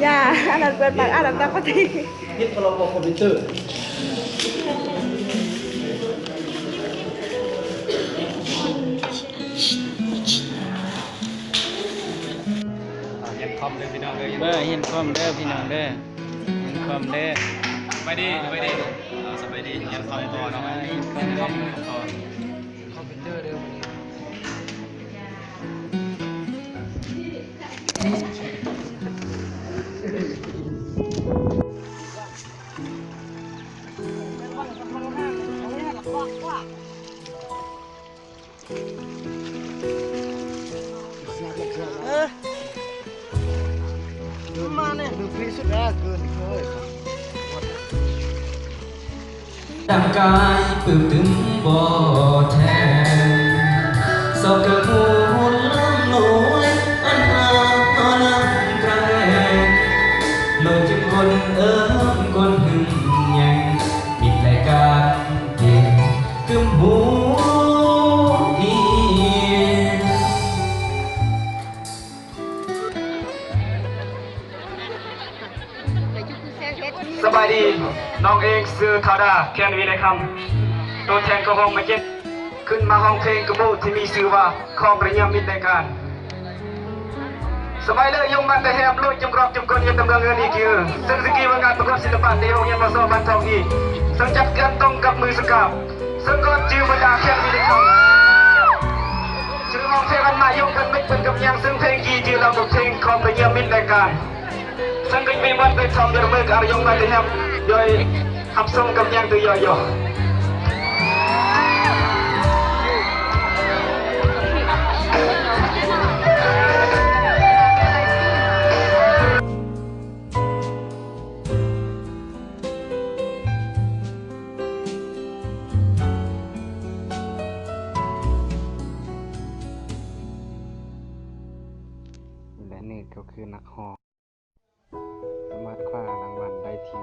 ຢ່າ ອັນນັ້ນເປີດປາກ ອ່ານນຳຕາປະຕິ ຜິດພະລະກອມພິວເຕີ. ຮຽນຄອມເດີພີ່ນ້ອງເດີ ເອີ ຮຽນຄອມເດີພີ່ນ້ອງເດີ ຮຽນຄອມເດີ. ສະບາຍດີ ສະບາຍດີ ເອົາ ສະບາຍດີ ຮຽນຄອມຕໍ່ເນາະ ຮຽນຄອມຕໍ່. ຄອມພິວເຕີເດີມື້ນີ້. ເອີ ມາແນ່ ດຳກາຍປຶ້ມຕຶງບໍ່ແທນ ສອບເກີດມູນລ້ຳລວຍ ອັນຫາກນອນລຳກາງແລງ ໂລກຈຶ່ງກົ້ນເອີ້ນກົ້ນຫຶງແຍງ ມິດແລະການເກມກຶມຫູອີ. ສະບາຍດີ ນ້ອງເອງຊື່ ທາດາ ແຄນ ວິໄລຄຳ ໂຕແທນຂອງຫ້ອງໝາຍເຈັດ ຂຶ້ນມາຮ້ອງເພງກະໂມທີ່ມີຊື່ວ່າ ຂໍພະຍາຍາມມິດແລະການ. ສະບາຍເລີຍ ຍົງມາແຕ່ແຮມ ໂລດຈົມກອບຈຸມກົ້ນ ເຮັດຕາເມືອງເງິນອີກຄື ເຊິ່ງສະກີວ່າງານປະກວດສິລະປະໃນໂຮງຮຽນ ມສ ບ້ານທອງອີກ ເຊິ່ງຈັດການຕ້ອງກັບມືສະກາບ ເຊິ່ງກໍຈື່ບັນດາແຄນ ວິໄລຄຳ ຊື່ຮ້ອງເພງອັນມາຍົງກັນ ເປັນເພິ່ນກັບຍາງ ເຊິ່ງເພງກີຈື່ລາວບົດເພງ ຂໍພະຍາຍາມມິດແລະການ. ເຊິ່ງກໍມີວັນໄປທອມເດີເມີກອາຣຍົງມາແຕ່ແຮມ ໂດຍຮັບຊົມກັບຍາງໂດຍຍໍ່ໆ. ແລະນີ້ກໍຄືນັກຮ້ອງ ສາມາດຄວ້າລາງວັນໄດ້ທີ່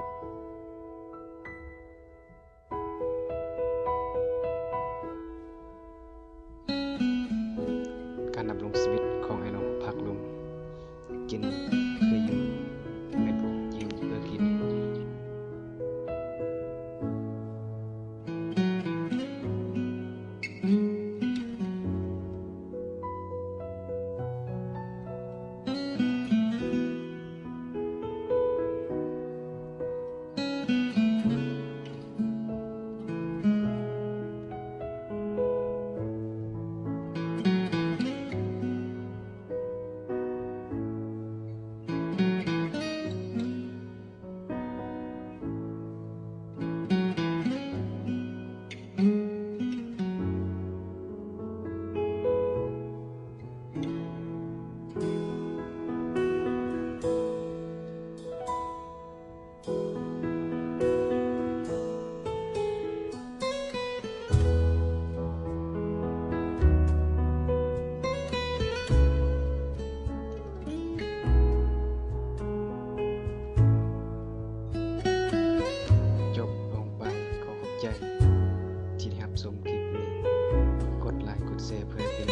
ການດຳລົງຊີວິດຂອງອ້າຍນ້ອງພາກລຸ່ມ ກິນເພື່ອຢູ່ ແມ່ນຢູ່ເພື່ອກິນ. ຈົບລົງໄປ ຂໍຂອບໃຈທີ່ໄດ້ຮັບຊົມຄລິບນີ້ ກົດໄລກ໌ ກົດແຊ ເພື່ອເປັນ